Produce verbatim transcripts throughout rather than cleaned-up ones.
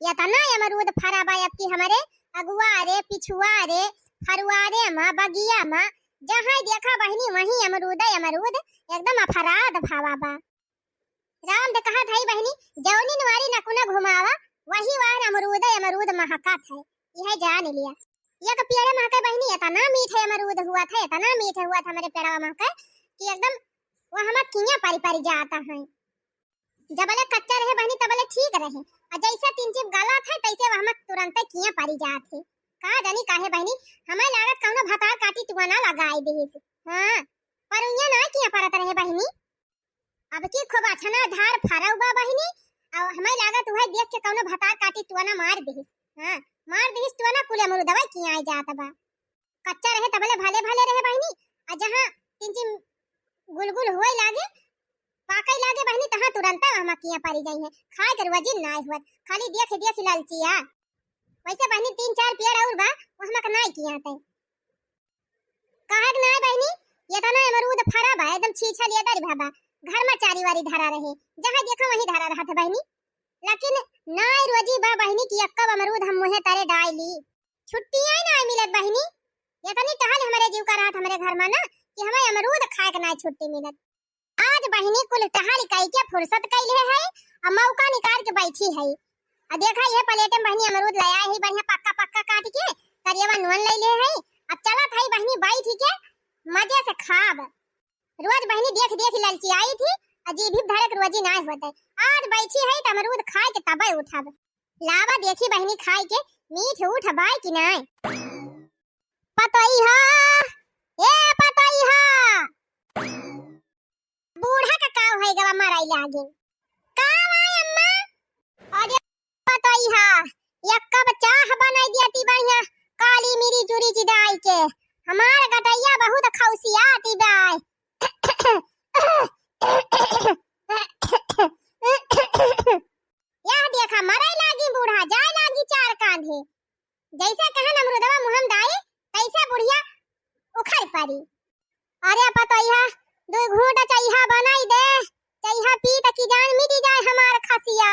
एतना अमरूद फरा बा अबकी हमरे अगुआरे, पिछुआरे, फरुआरे मा, बगिया मा, जहाँ देखा बहिनी वहीं अमरूद, अमरूद, एकदम अफराद भावा बा। राम दे कहत हई बहिनी, जौनी नवारी नकुना घुमावा, वही वार अमरूद, अमरूद महकत है, यह जान लिया। एक पेड़ महके बहिनी, एतना मीठ है अमरूद हुआ था, एतना मीठ हुआ था हमरे पेड़वा महके कि एकदम वो हमार किया परी परी जाता है। जबले कच्चा रहे बहिनी तबले ठीक रहे, और जैसे तीन चिप गलत है तैसे वो हमार तुरंते किया परी जात है। का जानी काहे बहिनी, हमें लागत कौनो भतार काटी टुआना लगाए दिहिस। हाँ, पर उइया ना किया परत रहे बहिनी। अबकी खूब अछना धार फरौ बा बहिनी, और हमें लागत उहे देख के कौनो भतार काटी टुआना मार दिहिस। हाँ, मार दिहिस टुआना, कुल अमरूदवा किया जात बा। कच्चा रहे तबले भले भले रहे बहिनी, आ जहाँ तीन चिम गुलगुल हुए लागे, पाके लागे बहिनी, तहाँ तुरंत वहाँ किया परी जाई है। खाए के वजिन नाय हुअत, खाली देख देख ललचिया। वैसे बहिनी तीन चार पेड़ और बा, वो हमका नाय किया ते। काहे के नाय बहिनी, एतना अमरूद फरा बा, एकदम छीछा लिया दरी भाबा, घर में चारी वारी धरा रहे, जहाँ देखा वहीं धरा रहत है बहिनी। लेकिन नाय रोजी बा बहिनी कि एक्कब अमरूद हम मुँहे तरे डाल ली। छुट्टिया ही नाय मिलत बहिनी। एतनी टहल हमरे जीव का रहत हमरे घर मा ना कि हमें अमरूद खाए के नाय छुट्टी मिलत। आज बहिनी कुल टहल कई के फुर्सत कइले है, अब मौका निकाल के बैठी है। अब देखा ये प्लेट में बहिनी अमरूद ले आए है, बढ़िया पक्का पक्का काट के, करियवा नून ले ले है। अब चलत है बहिनी बैठ के मजे से खाब। रोज बहिनी देख देख ललचियाई थी, अजीब ही धरक रोजी नाय होते। आज बैठी है त अमरूद खाए के तबे उठब। लावा देखी बहिनी खाए के मीठ उठ बाय कि नाय। पतोइहा, ए पतोइहा, बूढ़ा का काव है गवा मराई लागे। का वाय अम्मा? अरे पतोइहा, एक कप चाह बनाई दिया ती बढ़िया, काली मिरी चुरी चिडाई के। हमार गटैया बहुत खौसिया ती बाय। यह देखा, मरे लागी बूढ़ा, जाए लागी चार कांधे। जैसे कहन अमरुदवा मुहम दाई, तैसे बुढ़िया उखड़ पड़ी। अरे पतोइहा, दुई घूंट चइहा बनाई दे, चइहा पी त की जान मिटी जाए हमार खसिया।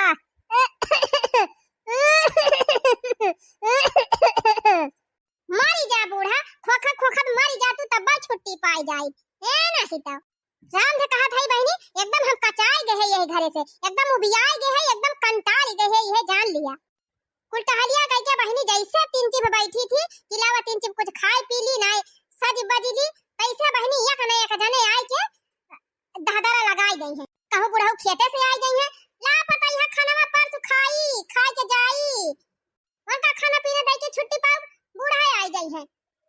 मरी जा बूढ़ा, खोखत खोखत मरी जा तू, तब्बा छुट्टी पाई जाई। ए नहीं तो। राम से कहत हई बहिनी, एकदम हम कचाई गए है यही घरे से, एकदम उबियाई गए है, एकदम कंटाल गए है, यह जान लिया। कुल टहलिया कह के बहिनी जैसे तीन चिप बैठी थी, कि लावा तीन चिप कुछ खाए पी ली, नाय सज बज ली, तैसे बहिनी एक न एक जने आए के दहदरा लगाई गई है। कहूँ बुढ़ऊ खेते से आई गई है, ला पतोइहा खानवा परसु खाई, खाए के जाई। उनका खाना पीना दे के छुट्टी पाओ, बूढ़ा आई गई है,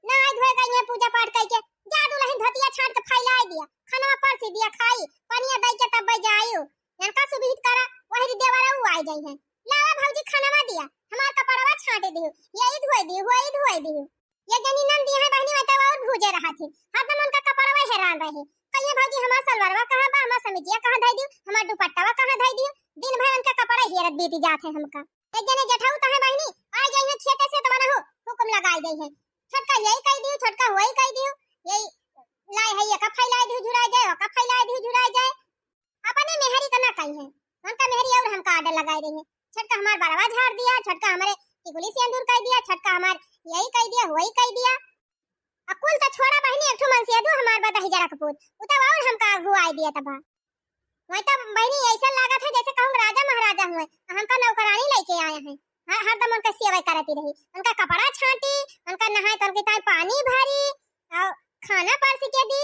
नहाए धोए गई है, पूजा पाठ करके, जा दुलहिन धोतिया छाट के फैलाए दिया, खानवा परसी दिया खाई, पनिया दे के तब जायु। इनका सुविहित करा, वही देवरऊ आई गई है, लावा भौजी खानवा दिया, हमार कपड़वा छाटे दियो, यही धोए दियो, वही धोए दियो। ये जनी नंदी है बहिनी, वही तब और भूजे रहा थी, हरदम उनका कपड़वा हैरान रहे, कहिए भौजी हमार सलवारवा कहाँ बा, हमार समीजिया कहाँ धई दियो, हमार दुपट्टावा कहाँ धई दियो, दिन भर उनका कपड़ा हेरत बीती जात है हमका। एक जने जेठाऊ तो है बहिनी, आई गई है खेते से तो बना हो, हुकुम लगाई गई है, छोटका यही कह दियो, छोटका वही कह दियो, यही लाई है, ये का फैलाई दियो झुराई जाए, वो का फैलाई दियो झुराई जाए। अपने मेहरी का ना कही है, उनका मेहरी और हमका आर्डर लगाई रही है, छोटका हमार बरवा झाड़ दिया, छोटका हमारे टिकुली से अंदूर कह दिया, छोटका हमार यही कह दिया, वही कह दिया। अकुल तो छोड़ा बहिनी, एक ठो मनसेधु हमार बा दहिजरा कपूत, उ तब और हमका अगुआई दिया तबा। वही तब बहिनी ऐसा लागत है जैसे कहूँ राजा महाराजा हुए, हमका नौकरानी लेके आए हैं। हर हरदम उनका सेवा करती रही, उनका कपड़ा छाटी, उनका नहाए तो उनके ताई पानी भरी और खाना परस के दी।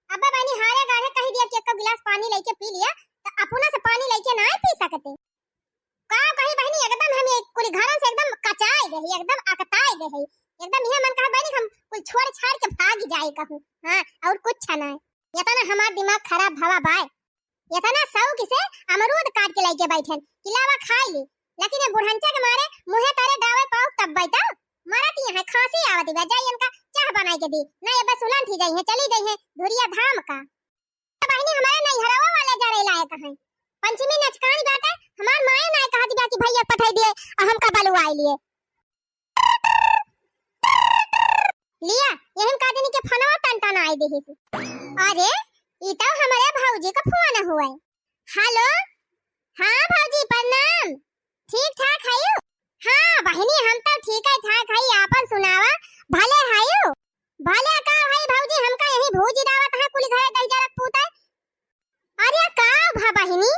अब बहिनी हारे गाढ़े कही दिया कि एक गिलास पानी लेके पी लिया, तो अपना से पानी लेके ना पी सकते। का कही बहिनी, एकदम हम ये कुल घरन से एकदम कचाए गए, एकदम अकताए गए, एकदम यह मन कहा बहिनी हम कुल छोड़ छाड़ के भाग जाए कहूँ। हाँ, और कुछ ना। इतना हमार दिमाग खराब भवा बाय, इतना शौक से अमरूद काट के लेके बैठन कि लावा खाई ली, लेकिन ये बुढ़ंचा के मारे मुँहे तारे डावे पाओ तब बैठा मरत यहाँ खांसी आवत बा, जाई इनका चाह बनाई के दी, ना ये बस उलंठी जाई है, चली जाई है धुरिया धाम का। बहिनी, हमारे नैहरवा वाले जरे लायक हैं। पंचमी नचकान बाटे, हमार माए नाय कहत बा कि भैया पठाई दिए, आ हमका बलुआई लिए। लिया, यही का दिन के फोनवा टन टन आई देही से। अरे, ई तो हमारे भौजी का फोन हुए। हेलो, हाँ भौजी, प्रणाम। ठीक ठाक हयू? हाँ बहिनी, हम तो ठीक है ठाक है, आपन सुनावा, भले हयू? भले का है भौजी, हमका यही भूजी दावत है, कुल घरे दही जरत पूते। अरे का भा बहिनी,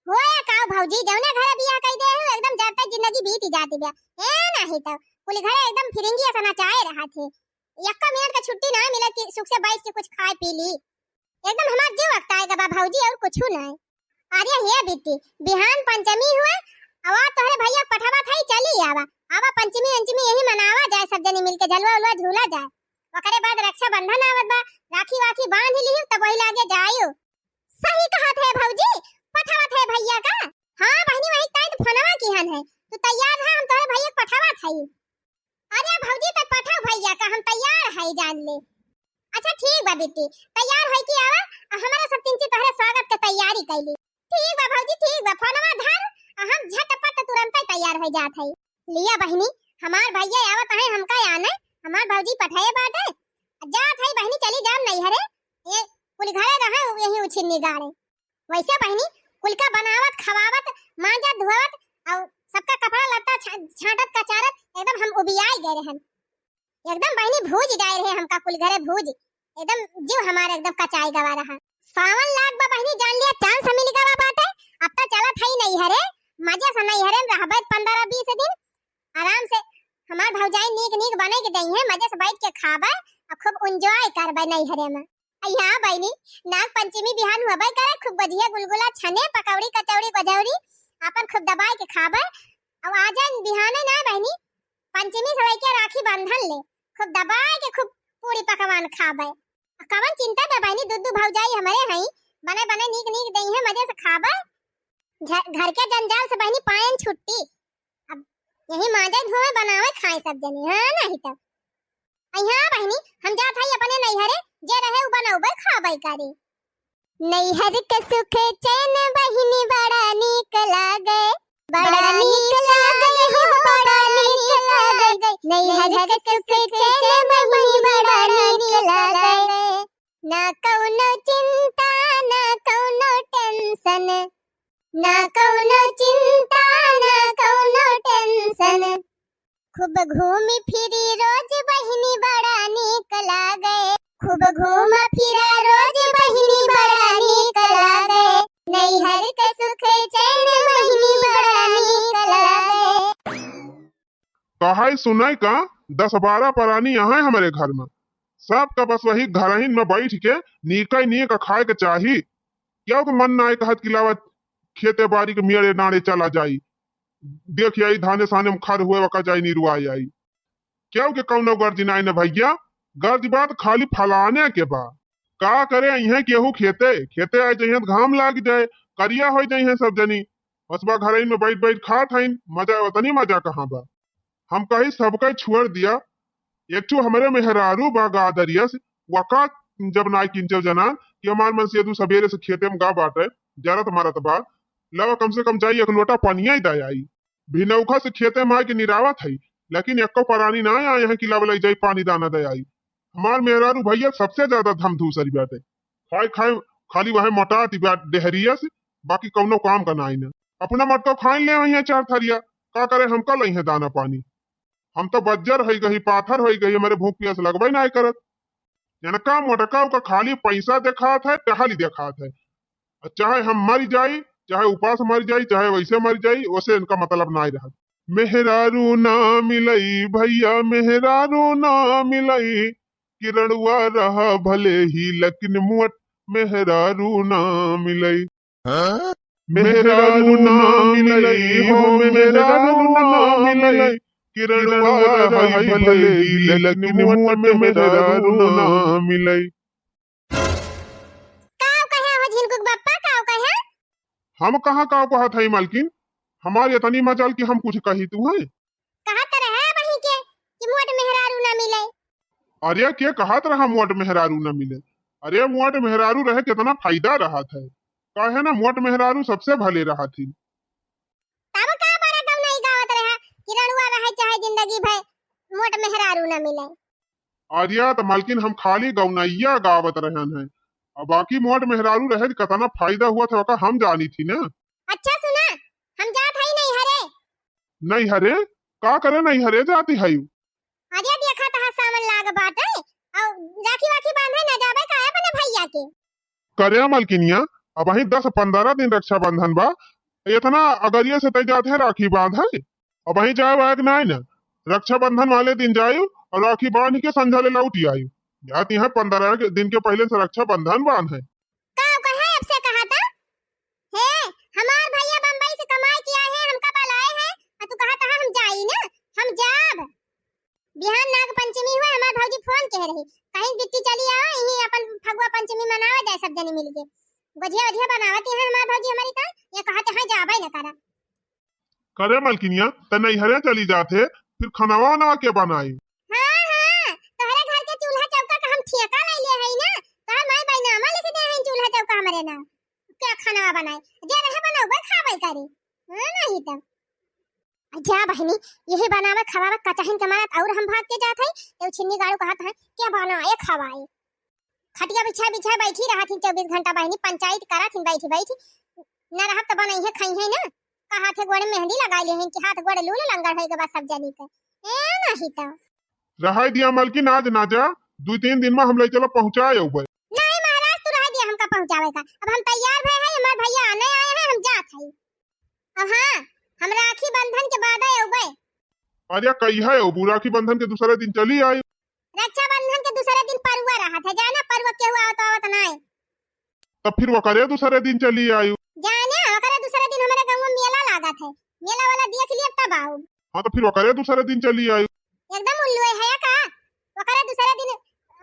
होए का भौजी, जौने घरे बियाह कई दे हू, एकदम जरते जिंदगी बीत जाती बा। ए नाही तो कुल घरे एकदम फिरिंगी असन नचाए रहा थे, यक्का मिनट का छुट्टी ना मिले कि सुख से बैठ के कुछ खाए पी ली। एकदम हमार जीव अकताए गवा भौजी, और कुछ नहीं। अरे हे बिट्टी, बिहान पंचमी हुए, अवा तोहरे भैया पठवा थाई, चली आवा। आवा पंचमी अंचमी यही मनावा जाए, सब जनी मिलके झलुआ उलुआ झूला जाए। ओकरे बाद रक्षाबंधन आवत बा, राखी वाखी बांध लिहू, तब वही लागे जायू। सही कहत है भौजी, पठवा थे भैया का। हाँ बहिनी, वही ताई तो फोनवा किहन है, तू तैयार रहा, हम तोहरे भैया के पठवा थाई। अरे भौजी, तो पठाओ भैया का, हम तैयार है जान ले। अच्छा ठीक बा बिट्टी, तैयार है कि आवा, आ हमारा सब तीन चीज तोहरे स्वागत के तैयारी कैली। ठीक बा भौजी, ठीक बा, फोनवा धर, आ हम झटपट तुरंत तैयार हो जात है। लिया बहिनी, हमार भैया आवत है, हमका आने, हमार भौजी पठाए बाटे, जात है बहिनी, चली जाम नैहरे, ये कुल घरे रहे, यही उछिन्नी गाड़े। वैसे बहिनी, कुल का बनावत, खवावत, मांजत, धोवत और सबका कपड़ा लत्ता छा-, छांटत, कचारत एकदम हम उबियाई गए रहन। एकदम बहिनी भूज जाए रहे हमका कुल घरे भूज, एकदम जीव हमार एकदम कचाई गवा रहा। सावन लाग बा बहिनी, जान लिया चांस मिल गवा बाटे। अब तो चलत हई नैहरे, मजे से नैहरे में रहबे पन्द्रह बीस दिन आराम से। हमार भौजाई नीक नीक बने के दई है, मजे से बैठ के खाबे और खूब एंजॉय करबे नैहरे में। अइहा बहिनी, नाग पंचमी बिहान होबे करे, खूब गुझिया गुलगुला छने, पकौड़ी कचौड़ी गजौरी आपन खूब दबाए के खाबे। अब आ जाए बिहाने ना बहिनी, पंचमी से लेके राखी बंधन ले खूब दबाए के खूब पूरी पकवान खाबे। कवन चिंता बा बहिनी, दू दू भौजाई हमरे हई, बने बने नीक नीक दई है, मजे से खाबे। झ-, घर के जंजाल से बहिनी पायन छुट्टी। अब यही मांजे धोवे बनावे खाए सब जने, हाँ नहीं तो। अइहा बहिनी, हम जात हई अपने नैहरे, जे रहे उ बनौबे खाबे करी। नैहर के सुख चैन बहिनी बड़ा नीक लागे, बड़ा नीक लागे हो, बड़ा नीक लागे। नैहर के सुख चैन बहिनी बड़ा नीक लागे। ना कौनो चिंता, ना कौनो टेंशन, ना कौनो चिंता, ना कौनो टेंशन। खूब घूमी फिरी रोज बहिनी बड़ा नीक लागे। खूब घूम फिरा रोज बहिनी बड़ा नीक लागे। नैहर के सुख चैन बहिनी बड़ा नीक लागे। कहाई सुनाई का, दस बारह परानी अहै हमरे घर में। सबका बस वही घरहिन में बैठ के नीकै नीक खाए के चाही। केहू के मन नाई कहत कि लावा खेते बारी के मेड़े डाँड़े चला जाई, देख आई धाने साने में खर हुए वका जाई निरुआ आई। केहू के कौनो गर्ज नाई न भैया, गर्ज बात खाली फलाने के बा। का करे अइहें केहू खेते, खेते आइ जइहें त घाम लाग जाए, करिया होइ जइहें सब जनी। बस बा घरइन में बैठ बैठ खात हइन, मजा ओतनी मजा कहाँ बा। हम कही सबके छोड़ दिया, एक ठो हमरे मेहरारू बा गादरियस, वका जब नाई किंचव जनान कि हमार मन से दू सबेरे से खेते में गा बाटे, जरत मरत बा, लवा कम से कम जाई एक लोटा पनिया ही दे आई। भिनौखा से खेते में आके निरावत हई, लेकिन एको परानी ना आए हैं कि लव लई जाई पानी दाना दे आई। हमार मेहरारू भैया सबसे ज्यादा धमधूसरी बाटे, खाए खाए खाली वहे मोटात ही बा डेहरिया से, बाकी कौनो काम का नाई ना। अपना मटको खाइन ले आई है चार थरिया, का करे हमका लई है दाना पानी। हम तो बज्जर होई गई, पाथर होई गई, हमरे भूख पियास लगबे नाई करत। इनका मोटका का खाली पैसा देखात है, टहली देखात है। और चाहे हम मर जाई, चाहे उपास मर जाई, चाहे वैसे मर जाई, ओसे इनका मतलब नाई रहत। मेहरारू ना मिलई भैया, मेहरारू ना मिलई, किरणुआ रहा भले ही लेकिन मुअट मेहरारू ना मिलई। मेहरारू ना मिलई हो, मेहरारू ना मिलई, किरणुआ रहा भले ही लेकिन मुअट मेहरारू ना मिलई। काव कहे हो झिनकुक बप्पा, काव कहे? हम कहाँ काव कहत हई मालकिन, हमार इतनी मजाल कि हम कुछ कही तू है। कहत रहे वही के कि मोट मेहरारू ना मिले। अरे के कहत रहा मोट मेहरारू ना मिले? अरे मोट मेहरारू रहे कितना फायदा रहत है, काहे ना मोट मेहरारू सबसे भले रहत ही। तब का बड़ा गौनाई गावत रहे कि रड़ुआ रहे चाहे जिंदगी भर मोट मेहरारू ना मिले। अरे त मालकिन हम खाली गौनैया गावत रहन है, अब बाकी मोट मेहरारू रहे त कितना फायदा हुआ था ओका हम जानी थी ना। अच्छा सुना, हम जात हई नैहरे, नैहरे? का करे नैहरे जाती हयू? अरे देखा तहा सावन लाग बाटे, अउ राखी वाखी बांधे न जाबे का अपने भैया के? करे मलकिनिया, अबहीं दस पन्द्रह दिन रक्षाबंधन बा, एतना अगरिये से तई जात है राखी बांधे। अबहीं जाए वाए के नाई न, रक्षाबंधन वाले दिन जायु अउ राखी बांध के संझा ले लौटि आयु। जात यहाँ पन्द्रह के दिन के पहिले से रक्षाबंधन बांधे। का कहे अब से कहा था? हे, हमार भैया बम्बई से कमाए के आए हैं, हमका बुलाए हैं, अउ तू कहा था हम जाई ना, हम जाब। बिहान नाग पंचमी हुए, हमार भौजी फोन कह रही, कहीं बिट्टी चली आवा, यहीं अपन फगुआ पंचमी मनावा जाए सब जने मिलके। गोझिया ओझिया बनावत हैं हमार भौजी हमारी, तो ये कहत हैं जाबे न करा। करे मलकिनिया, त नैहरे चली जात है, फिर खनवा वनवा के बनाई? हाँ, हाँ, तोहरे घर के चूल्हा चौका का हम ठेका ले ले हई ना, तोहर माई बैनामा लिख दे हैं चूल्हा चौका हमरे नाम। क्या खनवा बनाए? जे रहे बनौबे खाबे करी। हाँ, नहीं तो। जा बहिनी, यही बनावे खवावे कचहिन के मारत और हम भाग के जात हई। एउ छिन्नी गाड़ू कहत है, "क्या बनाए खवाए?" खटिया बिछाए बिछाए बैठी रहत ही चउबीस घंटा बहिनी, पंचायत करत ही बैठी बैठी। न रहब त बनइहे खइहे न। का हाथे गोड़े मेहंदी लगाइ ले हैं कि हाथ गोड़े लूल लंगड़ होइगे बा सब जनी के। ए नहीं त। रहाई दिया मलकिन, आज ना जा, दुइ तीन दिन में हम लइ चलो पहुँचाए अउबे। नहीं महाराज, तू रहाई दिया हमका पहुँचावे का। अब हम तैयार भए हैं, हमार भैया आने आए हैं, हम जात हई। अब हाँ, हम राखी बंधन के बाद आए अउबे। अरे कहिया अउबू? राखी बंधन के दूसरे दिन चली आई। रक्षाबंधन के दूसरे दिन परुआ रहत है, जाना परुआ केहू आवत आवत नाय। तब फिर वकरे दूसरे दिन चली आयु। जाने वकरे दूसरे दिन हमारे गाँव में मेला लागत है, मेला वाला देख लिया तब आऊ। हाँ तो फिर वकरे दूसरे दिन चली आयु। एकदम उल्लू है का? वकरे दूसरे दिन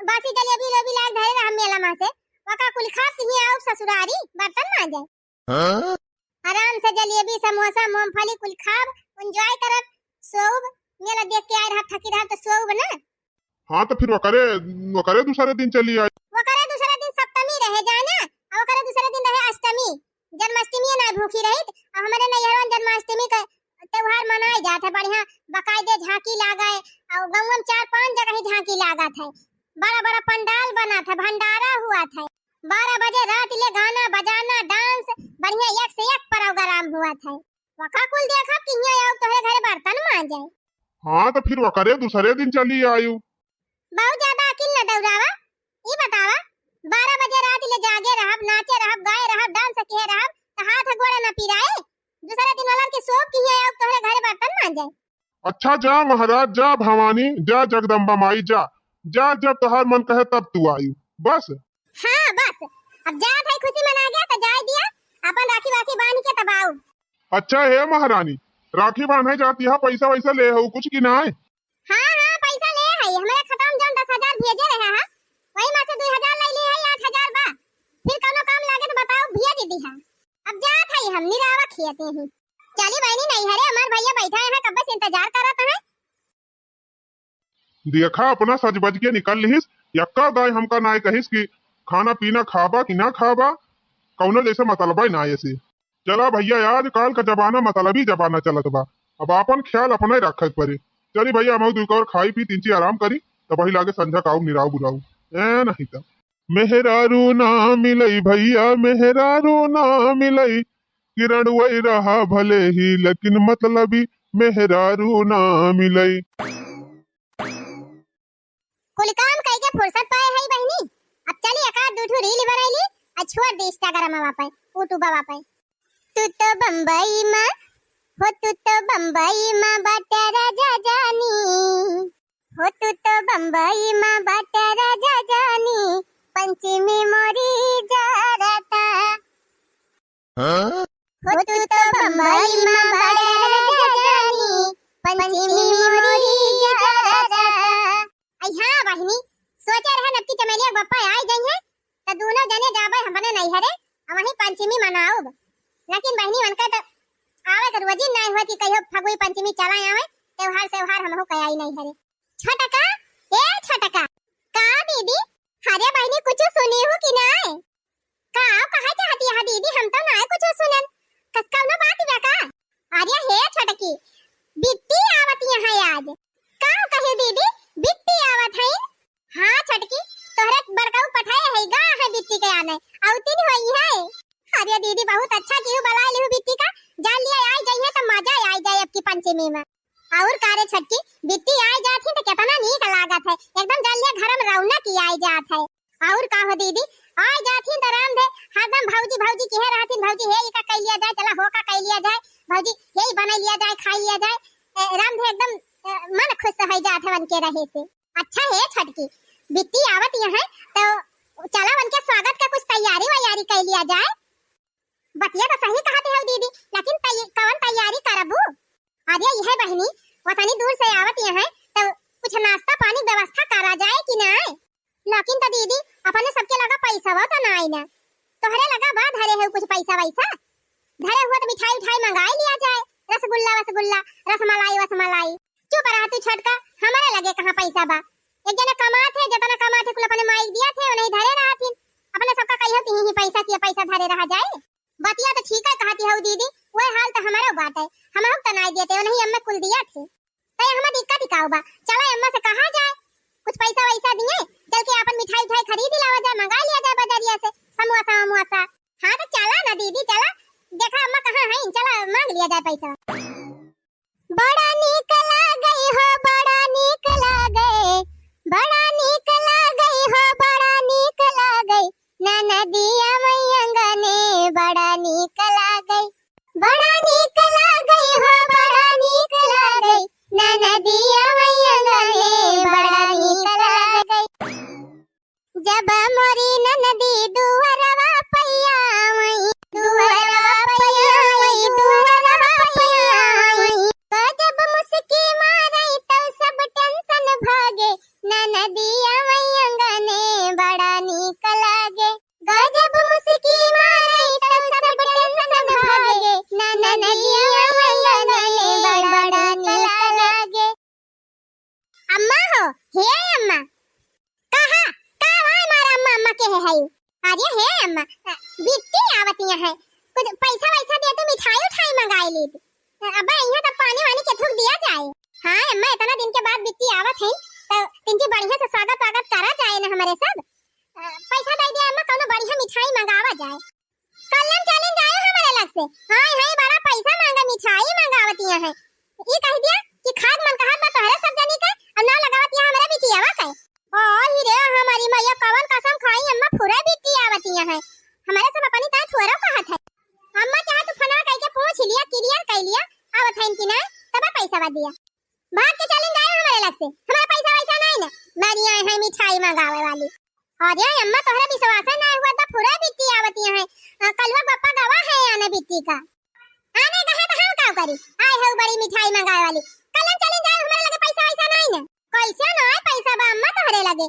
बासी जलेबी लोबी लाग धरे रहा मेला में से, वका कुल खा सिही आऊ ससुरारी बर्तन मांजे। हाँ? आराम से जलेबी, समोसा, मूंगफली कुल खाब, enjoy करब, सोउब, मेला देख के आए रहब, थकी रहब त सोउब ना। हाँ, तो फिर वकरे, वकरे दूसरे दिन चली आई। वकरे दूसरे दिन सप्तमी रहे जाना, और वकरे दूसरे दिन रहे अष्टमी, जन्माष्टमी ना भूखी रहित, और हमारे नैहरवा में जन्माष्टमी का त्योहार मनाए जात है बढ़िया, बकायदे झांकी लागे, और गाँव में चार पांच जगह ही झांकी लागत है, बड़ा बड़ा पंडाल बनत है, भंडारा हुआ था। बारह बजे रात ले गाना बजाना, dance, बढ़िया एक से एक program हुआ था। वका कुल देखब कि हियाँ आऊ तोहरे घरे बर्तन मांजे। हाँ, तो फिर वकरे दूसरे दिन चली आयु। बहुत ज्यादा अकिल न दौड़ावा। ई बतावा, बारह बजे रात ले जागे रहब, नाचे रहब, गाए रहब, dance किहे रहब, तो हाथ गोड़ न पिराए? दूसरे दिन वाला के सोब कि हियाँ आऊ तोहरे घरे बर्तन मांजे। अच्छा जा महाराज, जा भवानी, जा जगदम्बा माई, जा, जा, जब तोहार मन कहे तब तू आयु, बस। हाँ, बस, अब जात है, खुशी मना गया तो जाए दिया, अपन राखी वाखी बांध के तब आऊ। अच्छा हे महारानी, राखी बांधे जाती है, पैसा वैसा ले हो कुछ कि नाय? हाँ, हाँ, पैसा ले है, हमारे खाता में जौन दस हजार भेजे रहे है, वही में से दो हजार ले ली है, आठ हजार बा, फिर कौनो काम लागे तो बताओ, भेज दी है। अब जात है हम निरावा खियते हैं। चली बहिनी नैहरे, हमार भैया बैठा है, कब से इंतजार करत है। देखा, अपना सज बज के निकल लिहिस, यक्का दाई हमका नाय कहिस कि खाना पीना खाबा कि ना खाबा, कौनो जैसे मतलबे ना ऐसे। चला भैया, आजकल का जमाना मतलबी जमाना चलत बा, अब आपन ख्याल अपने रखे के पड़े। चली भैया, हम दुई कौर खाई पी, तीन ची आराम करी, तब वही लागे संझा काऊ निराऊ बुलाऊ। ए नहीं तो। मेहरारू ना मिलई भैया, मेहरारू ना मिलई, किरण वही रहा भले ही, लेकिन मतलबी मेहरारू ना मिलई। कुल काम कई के फुर्सत पाए है बहिनी, अब चली एक आध दू ठो reel बनाई ली, आ छोड़ दी Instagram पे, YouTube पे। तू तो बम्बई में, हो तू तो बम्बई में बाटे राजा जानी, हो तू तो बम्बई में बाटे राजा जानी, पंचमी मोरी जरता। हाँ? हो तू तो बम्बई में बाटे राजा जानी, पंचमी मोरी जरता। आई हाँ बहिनी, सोचे रहे नबकी चमेलिया के बप्पा आए जाइए, तो दोनों जने जाबे हमने नैहरे, आ वहीं पंचमी मनाउब। लेकिन बहिनी उनका तो आवे के रोजी नहीं हुआ कि कहियो फगुई पंचमी चला आवे, त्योहार सेवहार हमहू कयाई नैहरे। छोटका, ए छोटका। का दीदी? अरे बहिनी, कुछ सुनी हूँ कि नाय? का, कहा चाहती है दीदी? हम तो नाय कुछ सुनन। क-, कौनो बात बा का? अरे हे छोटकी, बिट्टी आवत यहाँ आज। का कहे दीदी, बिट्टी आवत है? हाँ छोटकी, तोहरे बड़काऊ पठाए है, गा है बिट्टी के आने, अउतिन होई है। अरे दीदी, बहुत अच्छा किहू बलाए लिहू बिट्टी का, जान लिया आई जाइए तो मजा आई जाए अब की पंचमी। चिमी में। और का रे छोटकी, बिट्टी आय जात ही त केतना नीक लागत है, एकदम जान लिया घर में रौनक ही आय जात है। और का हो दीदी, आय जात ही त राम धे हरदम भौजी भौजी किहे रहथिन, भौजी हे ई का कइ लिया जाए, चला हो का कइ लिया जाए, भौजी हे ई बनाइ लिया जाए, खाइ लिया जाए। ए, राम धे एकदम, ए, मन खुश होइ जात है उनके रहे से। अच्छा हे छोटकी, बिट्टी आवत यहाँ तो चला उनके स्वागत का कुछ तैयारी वैयारी कइ लिया जाए। बतिया तो सही कहत है दीदी, लेकिन तै-, कवन तैयारी करबू? अरे यह बहिनी, वतनी दूर से आवत यहाँ तो कुछ नाश्ता पानी व्यवस्था करा जाए कि नाय? लेकिन तो दीदी, अपने सबके लगा पैसवा तो नाय ना, तोहरे लगा बा धरे है कुछ पैसा वैसा? धरे हुआ तो मिठाई उठाई मंगाई लिया जाए, रसगुल्ला वसगुल्ला, रसमलाई वसमलाई। चुप रहा तू छोटका, हमारे लगे कहाँ पैसा बा? एक जना कमात है, जतना कमात है कुल अपने माई दिया थे, उन्हीं धरे रहा थी। अपने सबका कहियो कि ही पैसा किया पैसा धरे रहा जाए। बतिया तो ठीक है कहती हऊ दीदी, वह हाल तो हमारो बात है, हम तो नाय देते, उन्हीं अम्मा कुल दिया थे। तय हमें दिक्कत ही का बा? चला अम्मा से कहा जाए, कुछ पैसा वैसा दिए, चल के अपन मिठाई उठाई खरीद लावा जाए, मंगा लिया जाए बजरिया से, समोसा वमोसा। हाँ तो चला ना दीदी, चला, देखा अम्मा कहाँ है, चला मांग लिया जाए पैसा। बड़ा नीक लागै हो, बड़ा नीक लागै, बड़ा नीक लागै हो, बड़ा नीक लागै, ननदिया मैया अंगने बड़ा नीक लागै, बड़ा नीक लागै हो, बड़ा नीक लागै, ननदिया मैया अंगने बड़ा नीक लागै। जब मोरी ननदी दुअरवा पइया आवई, दुअरवा पइया आवई, दुअरवा पइया आवई, गजब मुस्की मारई तउ सब tension भागे, ननदिया आवई अंगने बड़ा नीक लागे। गजब मुस्की मारई तउ सब tension भागे, ननदिया आवई अंगने बड़ा नीक लागे। अम्मा हो, हे अम्मा, कहा, का भाई मारा अम्मा, अम्मा के है हई? अरे हे अम्मा, अ, बिट्टी आवत यहाँ है, कुछ पैसा वैसा दे तो मिठाई उठाई मंगाई लीत। अ, अब यहाँ तो पानी वानी के थूक दिया जाए। हाँ अम्मा, इतना दिन के बाद बिट्टी आवत है, तो तिनकी बढ़िया से स्वागत वागत करा जाए ना हमारे सब। अ, पैसा दे दिया अम्मा, कौनो बढ़िया मिठाई मंगावा जाए। कल्लन चलिन जाए हमरे लग से। हाय, हाय, बड़ा पैसा मांगे, मिठाई मंगावतिया है। ई कह दिया कि खाद मन कहत बा तोहरे सब जनी के, और नाम लगावतिया हमरे बिटियावा के। ओ ही रे, हमारी मैया, कवन कसम खाई, अम्मा फुरे बिट्टी आवतिया है। हमरे सब अपनी ताई थोरो कहत है। अम्मा चाहे तू फोनवा कइके पूछ लिया, clear कइ लिया, आवत है कि ना, तब पैसा दिया। भाग के चलिन जाए हमरे लग से, हमारा पैसा वैसा नहीं ना। बढ़िया है मिठाई मंगावे वाली। अरे अम्मा, तोहरे विश्वास है ना हुआ तो फुरे बिट्टी आवतिया है। आ, कलुआ बप्पा गवा है आने बिट्टी का। आने गहे तो हम का करी? आए है बड़ी मिठाई मंगावे वाली। कल्लन चलिन जाए, हमारे लगे पैसा वैसा नहीं ना। कैसे ना आए पैसा बा अम्मा तोहरे लगे?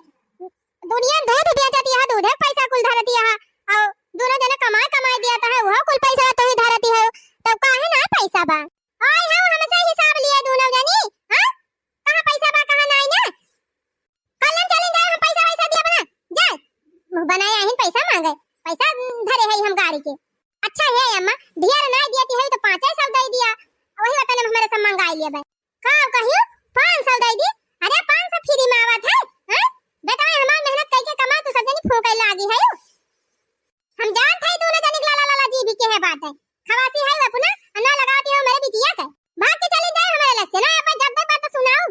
दुनिया दूध बेचतिया है, दूधे पैसा कुल धरतिया है। और दोनों जने कमाए कमाए दिया तो है, वो कुल पैसा तो ही धरती है। तब काहे ना पैसा बा? आए हो हमसे हिसाब लिए दोनों जनी, हाँ? कहाँ पैसा बा, कहाँ नाई ना? कल्लन चलिन जाए, हम पैसा वैसा दिया बना। जाए। मुँह बनाए आहिन पैसा मांगे। पैसा धरे है हम गाड़ी के। अच्छा है अम्मा, ढेर नाई दिया है तो पाँचे सौ दे दिया। वही वतन में हमारे सब मंगाई लिया बा। का कहियो? पाँच सौ दे दी? अरे पाँच सौ free में आवत है, हाँ? बेटा हमार मेहनत कइके कमा तू सब जनी फूंके लागी है। हम जानत है दोनों जनी के लाला लाला जी भी के है बात है। खवासी है अपना, और ना लगाती हो मेरे बिटिया के। भाग के चली जाए हमारे लग से, ना अपन जब तक बात सुनाओ।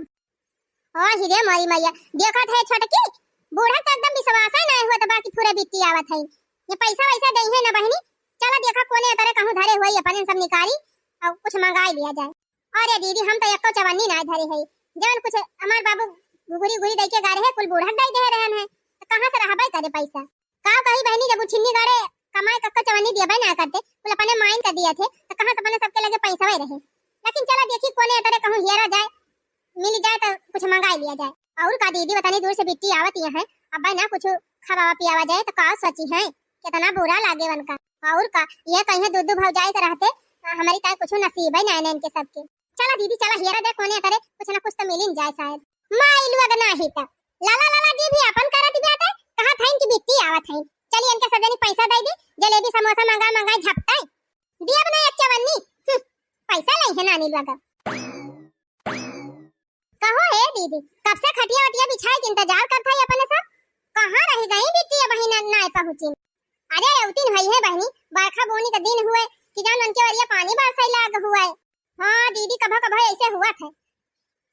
ओ हिरे मोरी मैया, देखत है छोटकी, बूढ़ा के एकदम विश्वास है ना हुआ तो बाकी फुरे बिट्टी आवत है। ये पैसा वैसा दे है ना बहिनी, चला देखा कोने तरह कहूँ धरे हुए अपन सब निकारी और कुछ मंगाई लिया जाए। अरे दीदी, हम तो एको चवन्नी ना धरे है, जवन कुछ हमार बाबू घुघुरी घुघुरी दे के गारे है, कुल बूढ़ा दे दे रहन है, तो कहाँ से रहबे करे पैसा? का कही बहिनी, जब उ छिन्नी गाड़े कमाए कक्को चवन्नी दिया ना करते, कुल अपने माइन का दिया थे, तो कहाँ से अपने सबके लगे पैसा रहे? लेकिन चला देखी कोने तरह कहूँ हेरा जाए, मिल जाए तो कुछ मंगाई लिया जाए। और का दीदी, वतनी दूर से बिट्टी आवत यहाँ है, अब ना कुछ खवावा पियावा जाए तो का सोची है, कितना बुरा लागे उनका। और का, ये कहीं दू दू भौजाई के रहते, आ, हमारी ताई कुछ नसीब है ना इनके सबके। चला दीदी, चला हेरा दे कोने करे, कुछ ना कुछ तो मिलिन जाए शायद। माई लोग नाही त लाला लाला जी भी अपन करत बाटे, कहा था इनकी बिट्टी आवत है, चली इनके सब जनी पैसा दे दी, जलेबी समोसा मंगा मंगा झपटाई, दियब ना एक चवन्नी। हम्म, पैसा लई है नानी लोग। कहो हे दीदी, कब से खटिया वटिया बिछाए के इंतजार करत है अपने सब, कहाँ रह गई बिट्टी, अबहिन नाय पहुँची। अरे उतिन भई है बहिनी, बरखा बोनी का दिन हुए कि जान उनके वरिया पानी बरसाई लाग हुए। हाँ दीदी, कभो कभो ऐसे हुआ थे।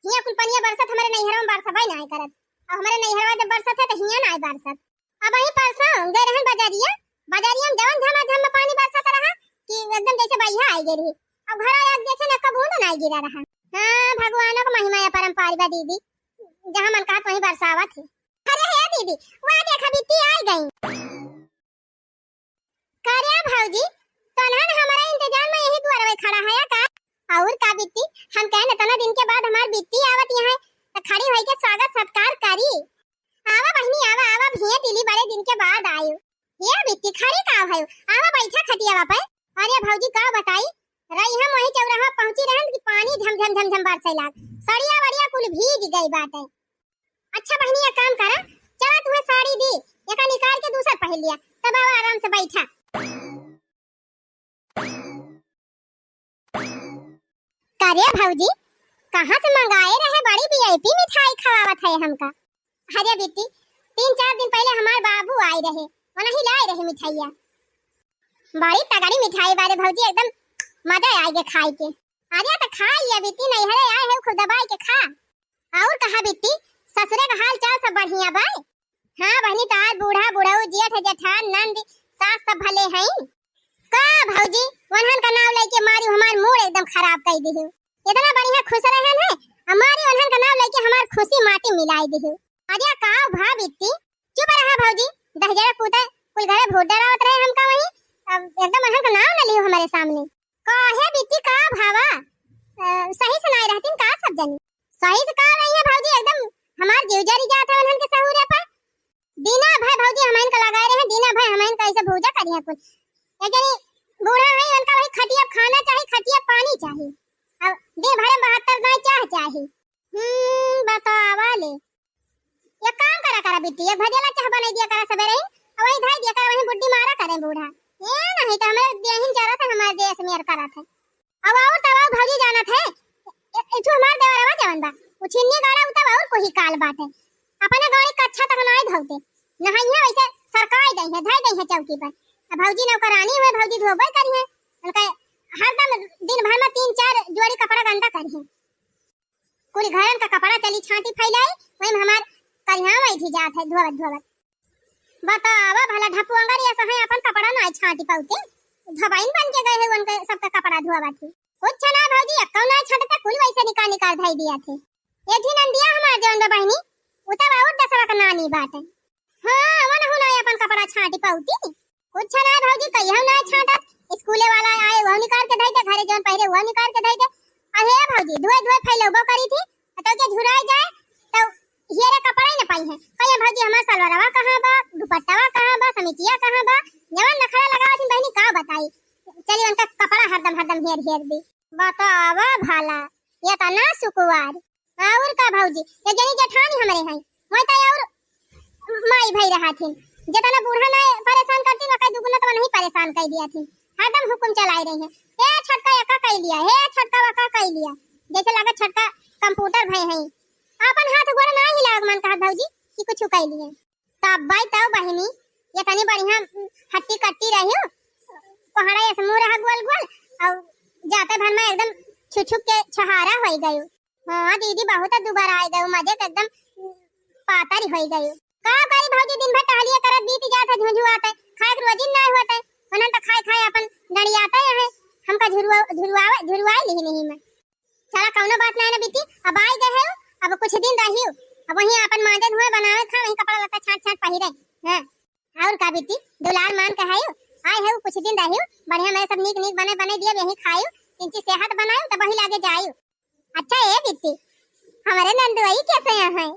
हियाँ कुल पनिया बरसत, हमरे नैहरवा में बरसबे नाहीं करत। अब हमरे नैहरवा जब बरसत है तो हियाँ नाहीं बरसत। अब वहीं परसों गए रहन बजरिया, बजरिया में जवन झमाझम में पानी बरसत रहा कि एकदम जैसे बइहा आई गई रही। अब घर आया देखे ना, कब बूंद नाहीं गिरा रहा। हाँ, भगवानों का महिमा या परम्पार बा दीदी, जहाँ मन कहत वहीं बरसावत है। अरे हे दीदी, वह देखा बिट्टी आई गई। का रे भौजी, तोन्हन हमारा इंतजार में यही दुआरवे खड़ा है का? और का बिट्टी, हम कहन इतना दिन के बाद हमार बिट्टी आवत यहाँ, तो खड़ी होई के स्वागत सत्कार करी। आवा बहिनी, आवा, आवा, भैया टीली बड़े दिन के बाद आयो। ये बिट्टी खड़ी का भयो, आवा बैठा खटियावा पे। अरे भौजी का बताई, रही हम वही चौराहा पहुँची रहन कि पानी झम झम झम झम बरसे लाग, सड़िया वड़िया कुल भीज गई बाटे। अच्छा बहिनी, एक काम करा, चला तुम्हें साड़ी दी, एका निकाल के दूसर पहन लिया, तब आवा आराम से बैठा। का रे भौजी, कहाँ से मंगाए रहे? बड़ी वीआईपी मिठाई खवावत है हमका। अरे बिट्टी, तीन चार दिन पहले हमार बाबू आए रहे, उन्हीं लाए रहे मिठाइया। बड़ी तगड़ी मिठाई बारे भौजी, एकदम मजा आए गे खाए के। अरे तो खा लिया बिट्टी, नैहरे आए है, खूब दबाए के खा। और कहा बिट्टी, ससुरे का हाल चाल सब बढ़िया बा? हाँ बहिनी, तार बूढ़ा बुढ़ऊ, जेठ जेठान, नंद, सास सब भले हैं। का भौजी, वनहन का नाव लेके मारी हमार मूड एकदम खराब कर दिहु। इतना बढ़िया खुश रहन है, हमारी वनहन का नाव लेके हमार खुशी माटी मिलाई दिहु। अरे का भा बिट्टी, चुप रहा भौजी, दहिजरा पूता कुल घरे भूत डरावत रहे हमका वहीं। अब एकदम वनहन का नाव न लियो हमारे सामने। काहे बिट्टी, का भावा? अ, सही से नाई रहतीन का सब जनी? सही से का रही है भौजी, एकदम हमार जीव जरी जात है उन्हन के सहूरे पर। दीना भय भौजी हमन का लगाए रहे, दीना भय हमन का ऐसे भूजा करी है कुल। एक जनी बूढ़ा है, उनका वही खटिया खाना चाही, खटिया पानी चाही। अब दिन भर में बहत्तर दाई चाह चाही। हम्म, बतावा ले। एक काम करा करा बिट्टी, एक भजेला चाह बनाई दिया करा सबेरे ही, और वही धई दिया करा, वही बुड्डी मारा करें बूढ़ा। ये नहीं तो हमारे देहिन जरा था, हमारे देश में अर करा था। अब और तब और भौजी जानत है, ए-, ए-, तू हमार देवरवा जवन बा, उ छिन्नी गाड़ा उ तब और कोई काल बाटे। अपने गाड़ी कच्छा तक नाई धोते, नहाई है वैसे सरकाई दई है, धई दई है चौकी पर। अब भौजी नौकरानी हुए, भौजी धोबे करी है, उनका हरदम दिन भर में तीन चार जोड़ी कपड़ा गंदा करी है। कुल घरन का कपड़ा चली छांटी फैलाई, वही में हमार करिहावा बैठी जात है धोवत धोवत। बतावा भला ढपुअंगर ये सहे अपन कपड़ा नाई छांटी पाउते, धबाइन बन के गए है उनके सबका कपड़ा धोवा थी। कुछ ना भौजी, एक्को नाई छांटता, कुल वैसे निकाल निकाल धई दिया थे। ये ठी नंदिया हमार जौन बा बहिनी, उ तब और दसवा का नानी बाटे। हाँ, वनहु नाई अपन कपड़ा छांटी पाउती। कुछ ना भौजी, कहियो नाई छांटत। स्कूले वाला आए, वह निकाल के धई दे, घरे जौन पहिरे, वह निकाल के धई दे। अहे भौजी, धोए धोए फैलौबो करी थी, तो के झुराई जाए, तो हियरे कपड़ा ही न पाई है। कहिए भौजी, हमार सलवारवा कहाँ बा, दुपट्टावा कहाँ बा, समिचिया कहाँ बा, जवन नखरा लगावत हिन बहिनी, का बताई। चली उनका कपड़ा हरदम हरदम हेर हेर दी। बतावा भला, ये तना सुकुवार। और का भौजी, ये जनी जेठानी हमरे हैं, वही तो और माई भाई रहा थी। जितना बूढ़ा ना परेशान करती, वका दुगुना तो नहीं परेशान कर दिया थी। हरदम हुकुम चलाई रही है, "हे छोटका, एका कई लिया, हे छोटका, वका कई लिया।" जैसे लगा छोटका कंप्यूटर भय है, अपन हाथ गोड़ ना हिलावे मन कहा भौजी कि कुछ कई लिए। तब भाई तब बहिनी, ये तनी बढ़िया हट्टी कट्टी रही हो, कोहड़ा ऐसे मुंह रहा गोल गोल, और जाते भर में एकदम छुछुक के छहारा हो गई। हाँ दीदी, बहुत दुबारा आए गए, मजे के एकदम पातर ही होई गए। का करी भौजी, दिन भर टहलिए करत बीत जात है, झुझुआत है, खाए के रोजी ना होत है, उन्हन तो खाए खाए अपन डंडियाते है, हमका झुरुआ झुरुआवे झुरुआए लिही नहीं में। चला कौनो बात ना है ना बिट्टी, अब आए गए है, अब कुछ दिन रहियो, अब वहीं अपन मांजे धोए बनावे खा, वहीं कपड़ा लत्ता छांट छांट पहिरे। हाँ, और का बिट्टी, दुलार मान के है, आए है कुछ दिन रहियो, बढ़िया मेरे सब नीक नीक बने बने दिए, यहीं खायो, किंची सेहत बनायो, तब वही लागे जायो। अच्छा ए बिट्टी, हमारे नंदुआई कैसे हैं?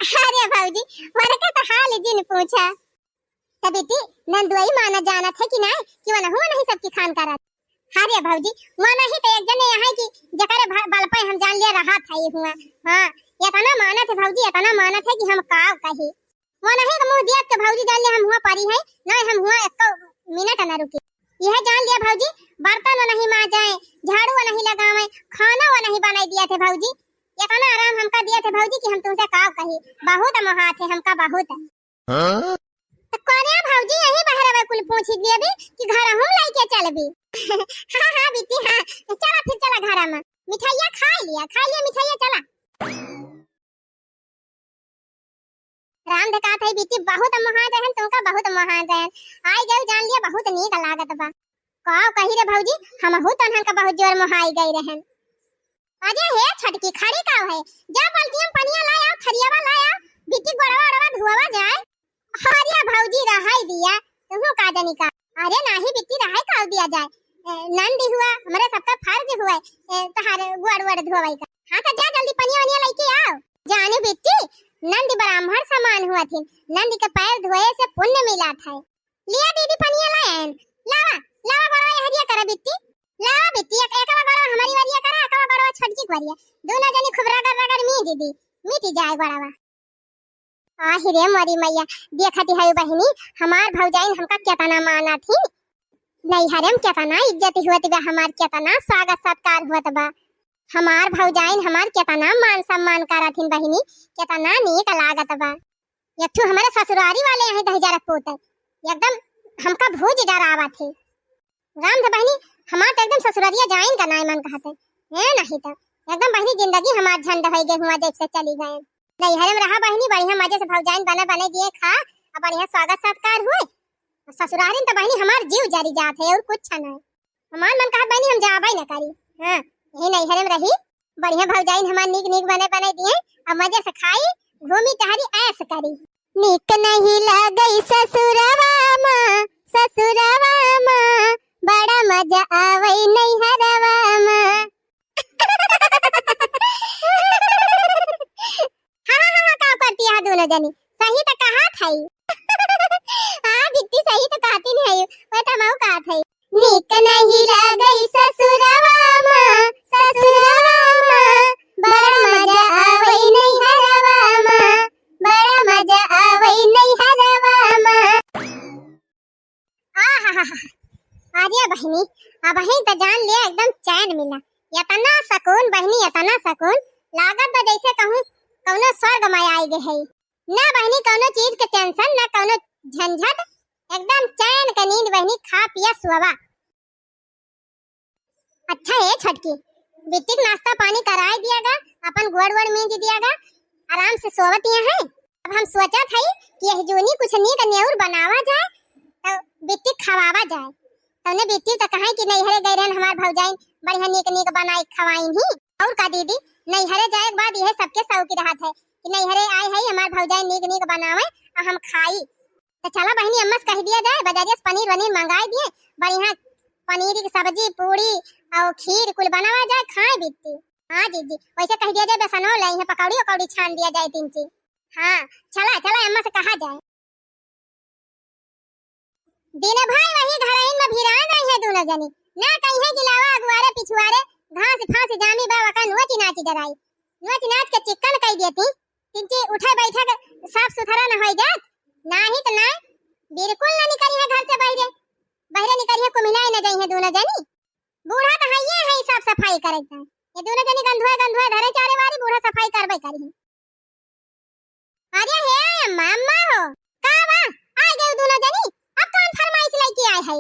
अरे भौजी, वनके तो हाल जिन पूछा। तो बिट्टी, नंदुआई माना जानत है कि ना, कि वनहु नहीं सबकी खान करत। अरे भौजी, वनही तो एक जने यहाँ कि जकरे भ-, बल पे हम जान लिया रहा था ये हुआ। हाँ, इतना मानत है भौजी, इतना मानत है कि हम का कही। वनही के मुंह देख के भौजी जान लिया हम हुआ परी है, नहीं हम हुआ एक मिनट न रुकी। यह जान लिया भौजी, बर्तन वो नहीं मांजे, झाड़ू वो नहीं लगावे, खाना वो नहीं बनाई दिया थे भौजी। इतना आराम हमका दिया थे भौजी कि हम तुमसे का कही, बहुत मोहा थे हमका, बहुत। हाँ? तो कोने भौजी यही बहरवा कुल पूछ दिया भी कि घर हम लेके चलबी। हाँ, हाँ, बिट्टी, हाँ। चला फिर, चला। घरा मा। मिठाइया खाइ लिया, खाइ लिया मिठाइया, चला। राम धकात है बिट्टी, बहुत मोहान रहन, तुमका बहुत मोहान रहन। आइ गए जान लिया, बहुत नीक लागत बा। का कही रे भौजी, हमहू तोहन का बहुत जोर मोहाई गई रहन। अरे हे छोटकी, खड़ी का है? जा बाल्टिया में पनिया लाया, थरियावा लाया, बिट्टी गोड़वा ओड़वा धुआवा जाए। अरे भौजी, रहै दिया, तुहू का जनी का। अरे नाही बिट्टी, रहै का दिया जाए। ए, नंदी हुआ, हमरे सबका फर्ज हुआ, ए, तहार गोड़ वोड़ धोवै का। हाँ, तो जा जल्दी पनिया वनिया लइके आओ। जाने बिट्टी, नंदी ब्राह्मण समान हुआ थी, नंदी के पैर धोए से पुण्य मिला था। लिया दीदी, पनिया लाए हैं। लावा, लावा गोड़वा हरिया करा बिट्टी। लावा बिट्टी, एक, एकवा गोड़वा हमारी वरिया करा, एकवा गोड़वा छोटकी के वरिया। दोनों जनी खूब रगड़ रगड़ मीज दी, मिटी जाए गोड़वा। आहि रे मोरी मैया, देखत हई बहिनी, हमार भौजाइन हमका केतना मानत ही। नैहरे में केतना इज्जत होत बा हमार, केतना स्वागत सत्कार होत बा। हमार भौजाइन हमार केतना मान सम्मान करत हिन बहिनी, केतना नीक लागत बा। एक ठो हमरे ससुरारी वाले हैं दहिजरा पूत, एकदम हमका भूज डरावत है। राम ध बहिनी, हमार तो एकदम ससुररिया जाइन का नाय मन कहत है। ए नहीं तो एकदम बहिनी जिंदगी हमार झंड होई गए हुआ जब से चली गए। नैहरे में रहा बहिनी, बढ़िया मजे से भौजाइन बने बने दिए खा, और बढ़िया स्वागत सत्कार हुए। ससुरारी में तो बहिनी हमार जीव जरी जात है और कुछ नहीं। हमार मन कहत बहिनी हम जाबे न करी। हाँ, यही नैहरे में रही, बढ़िया भौजाइन हमार नीक नीक बने बने दिए, अब मजे से खाई, घूमी टहरी, ऐश करी। नीक नहीं लागई ससुरवा मा, ससुरवा मा, बड़ा मजा आवई नैहरवा मा। हाँ, हाँ, हाँ, का करती है दोनों जनी? सही तो कहा था ही। हाँ, बिट्टी सही तो कहती नहीं है, वो तो मऊ कहा था ही। नीक नहीं लागई ससुरवा मा, ससुरवा मा, बड़ा मजा आवई नैहरवा मा, बड़ा मजा आवई नैहरवा मा। आहाहाहा। अरे बहिनी, अबहीं त जान लिया एकदम चैन मिला। एतना सकून बहिनी, एतना सकून, लागत बा जैसे कहूँ कौनो स्वर्ग में आए गए है। ना बहिनी कौनो चीज के tension, ना कौनो झंझट, एकदम चैन के नींद बहिनी, खा पिया सोवा। अच्छा ए छोटकी, बिट्टी के नाश्ता पानी कराए दिया गा, अपन गोड़ वोड़ मीज दिया गा, आराम से सोवत यहाँ है। अब हम सोचत हई कि यह जूनी कुछ नीक नेउर बनावा जाए, तो बिट्टी खवावा जाए। तौने बिट्टी तो कहे कि नैहरे गए रहन हमार भौजाइन, बढ़िया नीक नीक बनाए खवाइन ही। और का दीदी, नैहरे जाए के बाद यह सबके शौक रहत है कि नैहरे आए है हमार भौजाइन नीक नीक बनावे और हम खाई। तो चला बहिनी, अम्मा से कह दिया जाए, बाजारिया से पनीर वनीर मंगाए दिए, बढ़िया पनीर की सब्जी, पूड़ी और खीर कुल बनावा जाए, खाए बिट्टी। हाँ जीजी, वैसे कह दिया जाए, बेसनो ले हैं, पकौड़ी उकौड़ी छान दिया जाए तीन चीज। हाँ, चला, चला, अम्मा से कहा जाए। दिन भर वही घरइन में भिरान रही है दोनों जनी, ना कहीं है कि लावा अगुआरे पिछुआरे, घास फांस जामी बा, वका नोच नाच डराई, नोच नाच के चिक्कन कई देती। तिनची उठे बैठे के साफ सुथरा न होई जात, नाही त ना, बिल्कुल न निकरी है घर से बहरे, बहरे निकरी है कुम्हिनाए न जाई है दोनों जनी। बूढ़ा तो हइये है साफ सफाई करे के, ये दोनों जनी गंधुआ गंधुआ धरे चारे वाली, बूढ़ा सफाई करबे करी है। अरे हे अम्मा, अम्मा हो, का बा? आ गए दोनों जनी, अब कौन फरमाइश लेके आए है?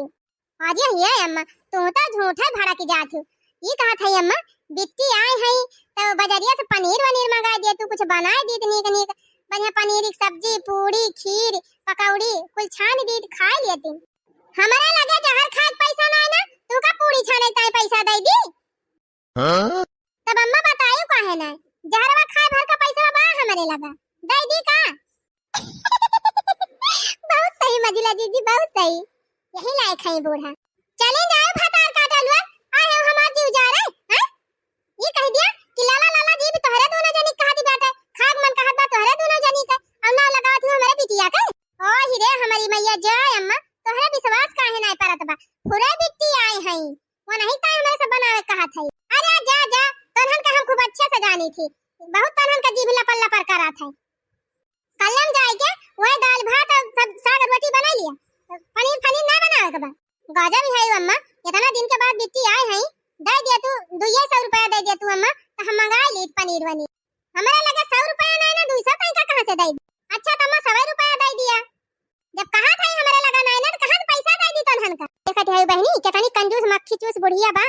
अरे हे अम्मा, तू तो झूठे भड़क जात हो। ई कहत है अम्मा, बिट्टी आए है तो बजरिया से पनीर वनीर मंगा दिया, तू कुछ बनाए दीत नीक नीक, बढ़िया पनीर की सब्जी, पूड़ी, खीर, पकौड़ी कुल छान दीत, खाए लेती। हमारे लगे जहर खाए के पैसा ना है ना, तू का पूड़ी छाने ताई पैसा दे दी? हाँ? तब अम्मा बतायो काहे ना, जहरवा खाए भर का पैसा बा हमरे लगा, दे दी का? बहुत सही मझिला जीजी, बहुत सही, यही लायक है बूढ़ा। चले जाओ भतार काटा लुआ, आए हो हमार जीव जा रहे हैं। ये कह दिया कि लाला लाला जी भी तोहरे दोनों जनी कहा दी बाटे, खाग मन कहत बा तोहरे दोनों जनी के, अब ना लगावत हूँ हमारे बिटिया के। ओ ही रे हमारी मैया जय अम्मा, तोहरे विश्वास काहे ना परत बा, फुरे बिट्टी आए हैं। वो नहीं ताई हमरे से बनावे कहत है। अरे जा, जा, तोहन का हम खूब अच्छे से जानी थी। बहुत तोहन का जीभ लपर लपर करत है। कल्ले हम जाए के वही दाल भात और सब साग रोटी बना लिया। पनीर फनीर ना बनावे के बा। गजब ही है अम्मा, इतना दिन के बाद बिट्टी आए हैं, दे दिया तू, दुइये सौ रुपया दे दिया तू अम्मा, तो हम मंगा ली पनीर वनीर। हमारे लगे सौ रुपया नहीं ना, दुई सौ तई का कहाँ से दे दी? अच्छा तो अम्मा सौ रुपया दे दिया। जब कहा था हमारे लगा नहीं ना, तो कहाँ से पैसा दे दी तोहन का? देखत है बहनी, कितनी कंजूस मक्खी चूस बुढ़िया बा।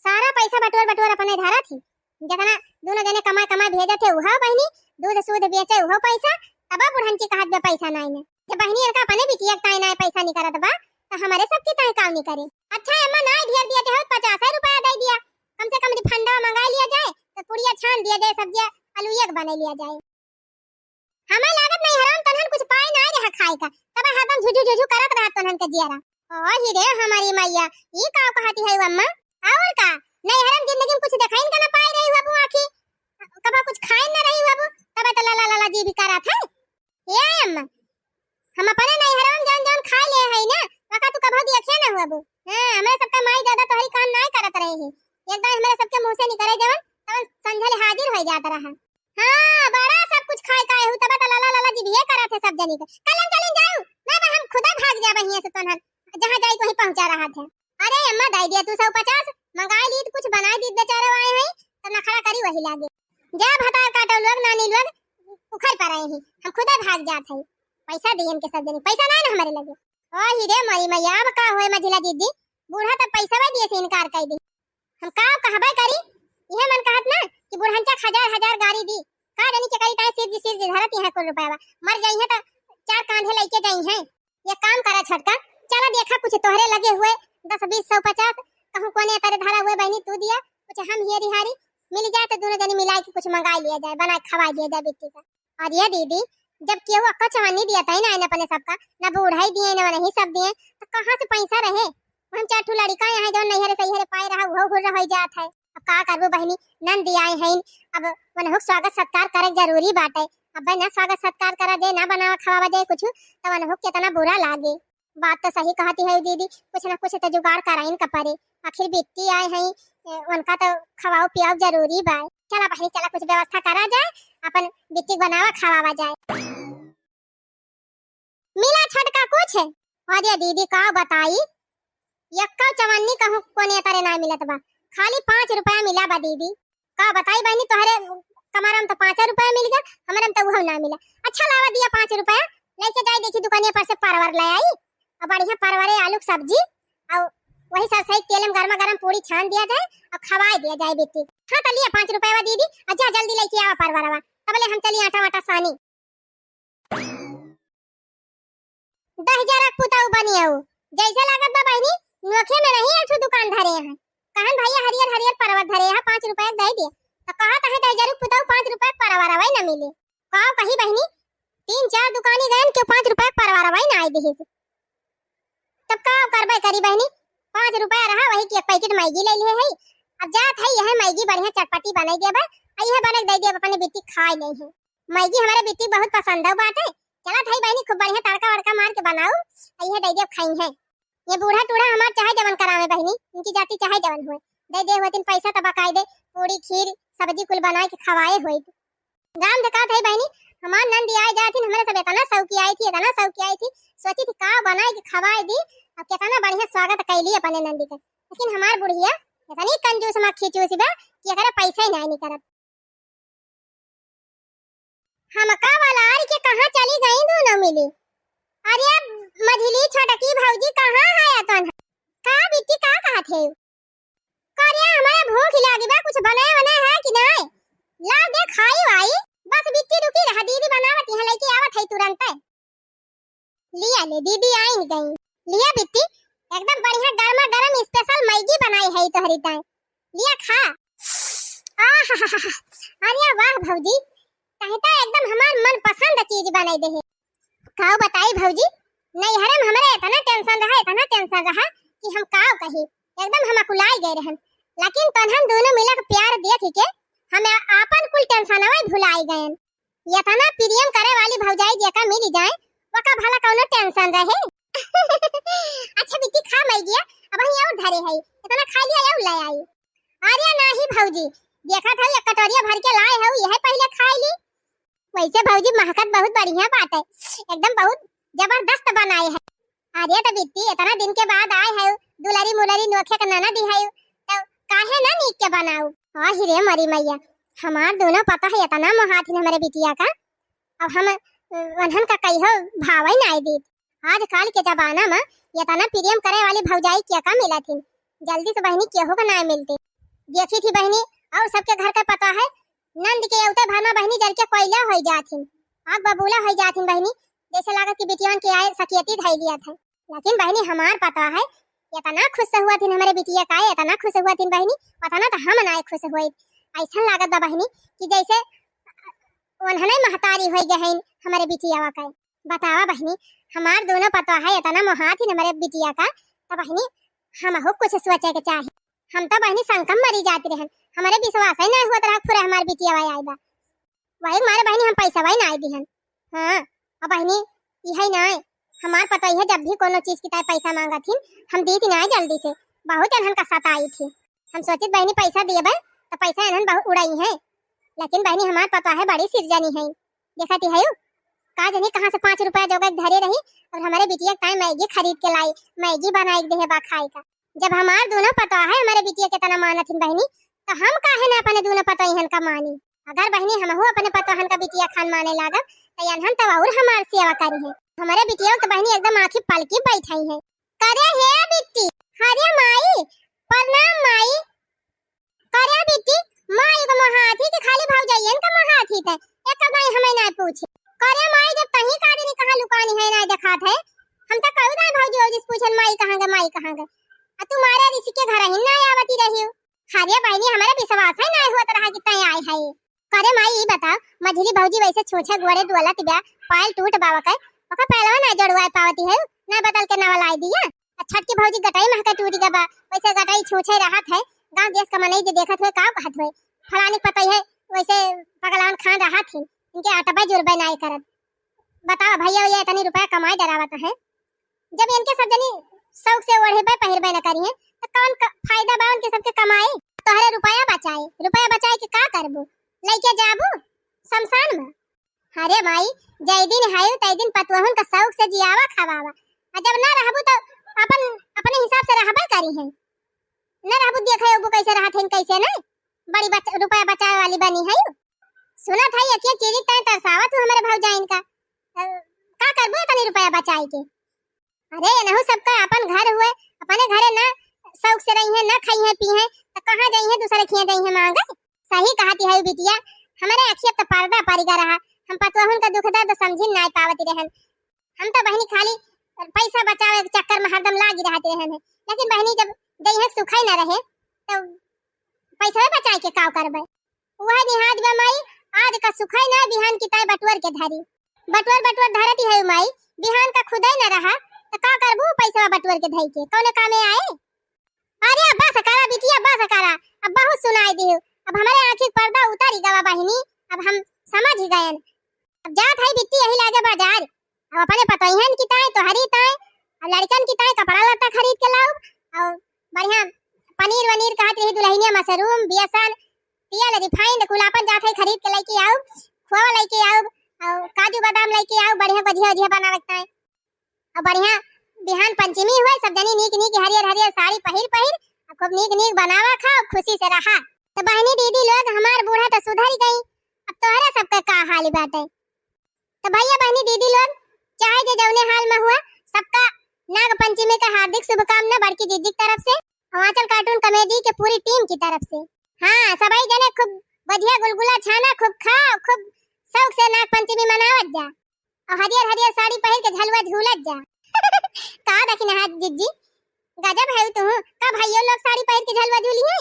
सारा पैसा बटोर बटोर अपने धरत ही। जेतना दुनो जने कमाए कमाए भेजत है उहो बहिनी, दूध सूध बेचे उहो पैसा, तब बुढ़न की कहत बे पैसा नाई ने। जब बहिनी इनका अपने बिटिया के ताई नाई पैसा निकरत बा, तो हमारे सबके ताई काव निकरे। अच्छा अम्मा, नाई ढेर दिया जाए, पचास रुपया दे दिया, कम से कम रिफंडवा मंगा लिया जाए, तो पुड़िया छान दिया जाए, सब्जिया आलू एक बना लिया जाए। हमें लागत नहीं हराम तनहन कुछ पाए ना रहा खाए का, तब हरदम झुझु झुझु करत रहा तनहन के जियारा। ओ ही रे हमारी मैया, ई का कहती है अम्मा? और का? नहीं हराम जिंदगी में कुछ देखाइन का ना पाए रही हुआ आँखी, कबा कुछ खाए ना रही हुआ, तब तो ला ला ला ला जी भी करत है। ए अम्मा, हम अपने नैहरवा में जौन जौन खाए ले हई ना, वका तू कभो देखे ना हुआ बू। हाँ, हमरे सबका माई दादा तोहरी काम नाय करत रहे ही। एक दाई हमरे सबके मुँह से निकरे जवन, तवन संझल हाजिर होई जात रहा। हाँ, बड़ा सब कुछ खाए का हू, तब त लाला लाला जी भी ये करत है सब जनी के। कल हम चलिन जाऊ, ना बा हम खुदा भाग जाबे हियां से तोहन, जहाँ जाई वहीं पहुँचा रहा थे। अरे अम्मा, दे दिया तू सौ पचास, मंगाई ली तो कुछ बनाई दी, बेचारे आए हैं, तो नखड़ा करी वही लागे। जा भतार काटो लोग, नानी लोग, उखड़ पर आए हैं, हम खुदा भाग जात है। पैसा दिए इनके सब जने, पैसा नहीं ना हमारे लगे। ओ ही रे मोरी मैया, अब का होए मझिला दीदी, बूढ़ा तो पैसा दिए से इनकार कर दी। हम का कहबे करी, इहे मन कहत ना कि बुढ़नचा हजार हजार गारी दी, का जानी के करी ताए सिर जी सिर जी धरत यहाँ कुल रुपया, मर जाई है तो चार कांधे लेके जाई है। ये काम करा छोटका, चला देखा कुछ तोहरे लगे हुए दस बीस सौ पचास, कहूँ कोने तारे धरा हुए बहनी तू दिया, कुछ हम हियरी हारी, मिल जाए तो दोनों जनी मिला के कुछ मंगा लिया जाए, बना के खवा दिया जाए बिट्टी का। और ये दीदी, जब केहू अक्का चवन्नी दिया था ही ना, ना अपने सबका, ना बूढ़ा ही दिए, ना नहीं सब दिए, तो कहाँ से पैसा रहे? हम चार ठो लड़का यहाँ जो नैहरे सैहरे पाए रहा, वो हुर्र हो जात है। अब का करबू बहनी, नंद आए हैं, अब वनहुक स्वागत सत्कार करे जरूरी बाटे। अब ना स्वागत सत्कार करा जाए, ना बनावा खवावा जाए कुछ, तो वनहुक कितना बुरा लागे। बात तो सही कहती है दीदी, कुछ ना कुछ तो जुगाड़ कराइन का परे। आखिर बिट्टी आए हैं, ए, उनका तो खवाओ पियाओ जरूरी बा। चला बहनी, चला कुछ व्यवस्था करा जाए, अपन बिट्टी बनावा खवावा जाए। मिला छोटका कुछ? अरे दीदी का बताई, यक्का चवन्नी कहूँ कोने तारे ना मिलत बा, खाली पाँच रुपया मिला बा दीदी। का बताई बहनी, तोहरे कमरा में तो पाँच रुपया मिल गया, हमरे में तो उहो ना मिला। अच्छा लावा दिया पाँच रुपया, लेके जाई देखी दुकानिया पर से परवर ले आई, और बढ़िया परवरे आलू के सब्जी, और वही सरसई के तेल में गर्मा गर्म पूड़ी छान दिया जाए और खवाए दिया जाए बेटी। हाँ तो लिया पाँच रुपया दीदी, और जा जल्दी लेके आवा परवरवा, तबले हम चली आटा वाटा सानी। दह हजार पुताऊ बनियाऊ, जैसे लागत बा बहनी, नोखे में नहीं एक ठो दुकान धरे हैं। कहन भैया हरियर हरियर परवर धरे हैं, पाँच रुपया दे दे। तो कहत है दह हजार पुताऊ पाँच रुपया परवर अवै न मिले। का कही बहनी, तीन चार दुकानी गयन के पाँच रुपया परवर अवै ना आए दिहिस। तब का करबे करी बहनी, पाँच रुपया रहा वही के एक पैकेट मैगी ले लिए है। अब जात है यह मैगी बढ़िया चटपटी बनाई देबे, आ यह बना के दे देबे अपने बेटी खाए नहीं है। मैगी हमारे बेटी बहुत पसंद है बाटे। चला थाई बहनी खूब बढ़िया तड़का वड़का मार के बनाऊ, आ यह दे देब खाई है। ये बूढ़ा टूढ़ा हमार चाहे जवन करावे बहनी, इनकी जाति चाहे जवन हुए, दे दे होतिन पैसा तो बकायदे पूरी खीर सब्जी कुल बनाए के खवाए होइत। गाम देखा थाई बहनी, हमार नंदी आए जाए थी, हमारे सब इतना शौकी आई थी, इतना शौकी आई थी, सोची थी का बनाए के खवाए दी, अब कितना बढ़िया स्वागत कैली अपने नंदी के। लेकिन हमार बुढ़िया इतनी कंजूस मक्खी चूस बा कि एकरा पैसा ही नहीं निकलत। हमका वलार के कहाँ चली गई दोनों मिली? अरे मझिली छोटकी भौजी कहाँ है अतन? का बिट्टी का कहत है? करिया हमारे भूख लागी बा, कुछ बने वने है कि नहीं? ला दे खाई वाई। बस बिट्टी रुकी रहा, दीदी बनावत यहाँ लेके आवत है तुरंत। लिया ले दीदी आई गई। लिया बिट्टी, एकदम बढ़िया गर्मा गर्म स्पेशल मैगी बनाई है तोहरी ताई। लिया खा। आहाहाहा। अरे वाह भौजी, तहीं तो एकदम हमार मनपसंद चीज बनाई दे है। का बताई भौजी, नैहरे में हमरे इतना टेंशन रहा, इतना टेंशन रहा कि हम का कही, एकदम हम अकुलाई गए रहन। लेकिन तोहन दोनों मिला के प्यार देख के हम आपन कुल टेंशनवा भुलाई गए। इतना प्रेम करे वाली भौजाई जेका मिल जाए, ओका भला कौनो टेंशन रहे। अच्छा बिट्टी खा मैगिया, अब वहीं और धरे है, इतना खा लिया और ले आई। अरे नाही भौजी, देखत हऊ एक कटोरिया भर के लाए हऊ, यह पहले खाए ली। वैसे भौजी महकत बहुत बढ़िया बाटे, एकदम बहुत जबरदस्त बनाए है। अरे तो बिट्टी इतना दिन के बाद आए है, दुलरी मुलरी नोखे के ननद ही है, तो काहे ना नीक के बनाऊ? आ ही रे मरी मैया, हमार दोनों पता है इतना मोहात ही हमारे बिटिया का, अब हम अ, उन्हन का कहियो भावे ना दीत। आजकल के जमाना में इतना प्रेम करे वाली भौजाई के का मिलत ही, जल्दी से बहनी केहू का ना मिलती। देखी थी बहिनी, और सबके घर के पता है, नंद के अवते भर मा बहिनी जर के कोयला होइ जात हिन, आग बबूला होइ जात हिन बहिनी, जैसे लागत कि बिटियन के आए सकेती धइ लिया था। लेकिन बहिनी हमार पता है, इतना खुश हुआ थिन हमरे बिटिया का, इतना खुश हुआ थिन बहिनी, पता ना तो हम ना खुश हुए। ऐसा लागत बा बहिनी कि जैसे उन्हने महतारी होइ गए हैं हमरे बिटिया का। बतावा बहिनी, हमार दोनों पतोह है इतना मोहात ही हमरे बिटिया का, तो बहिनी हमहू कुछ सोचे के चाही। हम तो बहिनी संकम मरी जात रहन, हमरे विश्वास ही ना हुआ तरह फुरे हमार बिटिया आई बा। वही मारे बहिनी हम पैसा वही ना दिहन। हाँ, और बहिनी यही ना है, हमार पतोह है जब भी कोनो चीज की ताई पैसा मांगत ही, हम दीत ना जल्दी से, बहुत इन्हन का सताई थी। हम सोचित बहिनी पैसा दिए बे तो पैसा इन्हन बहुत उड़ाई है, लेकिन बहिनी हमार पतोह है बड़ी सिरजनी है। देखत ही है का जनी कहाँ से पाँच रुपया जोगक धरे रही और हमरे बिटिया के ताई मैगी खरीद के लाई, मैगी बनाई के देहे बा खाए का। जब हमार दोनों पतोह है हमरे बिटिया के तना मानत हिन बहिनी, तो हम काहे ना अपने दोनों पतोहन का मानी। अगर बहिनी हमहू अपने पतोहन का बिटिया खान माने लागब, तो यनहन तब और हमार सेवा करी है। हमरे बिटिया तो बहिनी एकदम आँखी पलकी बैठाई है। करे हे बिट्टी, हरे माई, प्रणाम माई। करे बिट्टी, माई को मोहाथी के खाली भौजाइयन का मोहाथी ते, एक माई हमें ना पूछे। करे माई, जब तही का दिन कहाँ लुकानी है ना देखात है, हम तो कहू दाई भौजी हो जिस पूछन माई कहाँ गए, माई कहाँ गए। आ तुम्हारे ऋषि के घर ही ना आवती रही हो। अरे बहिनी, हमरे विश्वास है ना हुआ तरह की तय आई है। करे माई, ई बताओ, मझली भौजी वैसे छूछे गोड़े डोलत बा, पायल टूट बा ओकर, ओकर पैलवा ना जोड़वाए पावती है, ना बदल के नवा लाई दिया। आ छटकी भौजी गटाई महका टूट गया बा, वैसे गटाई छूछे रहत है, गांव देश का मनई जे देखत हुए का कहत हुए, फलानी पतई है, वैसे पगलान खान रहत ही, इनके अटबे जुरबे नाई करत। बताओ भैया, ये इतनी रुपया कमाई डरावत है, जब इनके सब जनी शौक से ओढ़े बे पहिर बे न करी है, तो कौन क-, फायदा बा उनके सबके कमाई? तोहरे रुपया बचाए, रुपया बचाए के का करबू? लइके जाबू शमशान में? अरे माई, जय दिन है तय दिन पतुअहुन का शौक से जियावा खवावा, आ जब ना रहबू तो अपन, अपने हिसाब से रहबे करी है, ना रहबू देखे होबू कैसे रहत है कैसे नहीं, बड़ी बच-, रुपया बचाए वाली बनी है। सुनत है एक एक चीज तय तरसावत हूँ हमरे भौजाइन का, अ, का करबू इतनी रुपया बचाए के? अरे, एनहू सबका अपन घर हुए, अपने घरे ना शौक से रही हैं, ना खाई हैं, पी हैं, तो कहाँ जाई हैं, दूसरे खिया जाई हैं मांगे? सही कहती है बिटिया, हमरे अखिया तो पर्दा पड़ गया रहा, हम पतुअहुन का दुख दर्द समझी ना पावती रहन। हम तो बहिनी खाली पैसा बचावे के चक्कर में हरदम लागी रहती रहन है, लेकिन बहिनी जब देह सुखाई ना रहे, तो पैसा बचाए के का करबे? वह निहाज बा माई, आज का सुखाई ना बिहान की ताई बटुअर के धरी। बटुअर बटुअर धरती है माई, बिहान का खुदाई ना रहा, तो का करबू पैसा बटुअर के धई के, कौने कामे आए? अरे बस करा बिटिया, बस करा, अब बहुत सुनाई दियो। अब हमरे आँखी के पर्दा उतारी गवा बहिनी, अब हम समझ ही गयन। अब जात है बिट्टी यही लागे बाजार, अब अपने पतोहियन की ताई, तोहरी ताई, अब लड़कन की ताई कपड़ा लत्ता खरीद के लाउब, और बढ़िया पनीर वनीर कहत रही दुल्हनिया, मशरूम, बेसन, तेल, रिफाइंड, कुल आपन जात है खरीद के लेके आउब, खोवा लेके आउब, और काजू बादाम लेके आउब, बढ़िया गुझिया उझिया बनावे के ताई। और बढ़िया बिहान पंचमी हुए, सब जनी नीक नीक हरियर हरियर साड़ी पहिर पहिर, और खूब नीक नीक बनावा खाओ, खुशी से रहा। तो बहनी दीदी लोग, हमार बूढ़ा तो सुधर गई, अब तोहरा सबके का हाल बाटे? तो भैया बहनी दीदी लोग, चाहे जे जौने हाल में हुआ, सबका नाग पंचमी का हार्दिक शुभकामना बड़की जिज्जी की तरफ से, हिमाचल कार्टून कॉमेडी के पूरी टीम की तरफ से। हाँ, सभी जने खूब बढ़िया गुलगुला छाना, खूब खाओ, खूब शौक से नाग पंचमी मनावत जा, और हरियर हरियर साड़ी पहिर के झलुआ झूलत जा। का देखी ना जिज्जी, गजब है तू, का भाइयों लोग साड़ी पहिर के झलुआ झूली है?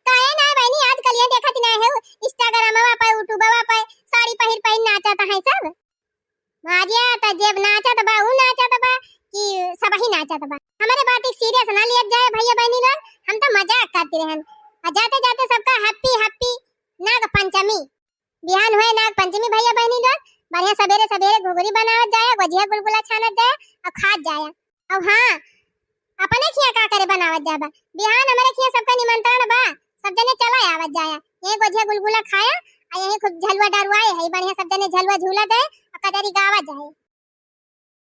काहे ना बहनी, आजकल ये देखत ना है Instagram पे, YouTube पे साड़ी पहिर पहिर नाचत है सब। मारिया त जेब नाचत बा, ऊ नाचत बा कि सबही नाचत बा। हमरे बात के सीरियस ना लियत जाए भैया बहनी लोग, हम तो मजाक करती रहन। और जाते जाते सबका हैप्पी हैप्पी नाग पंचमी। बिहान हुए नाग पंचमी भैया बहनी लोग, बढ़िया सबेरे सबेरे घुघरी बनावत जाया, गोझिया गुलगुला छानत जाया और खात जाया। और हाँ, अपने खिया का करे बनावत जाबा, बिहान हमरे खिया सबका निमंत्रण बा, सब जने चला आवत जाया, यही गोझिया गुलगुला खाया और यही खूब झलुआ डरुआए है, बढ़िया सब जने झलुआ झूला दे और कजरी गावा जाए।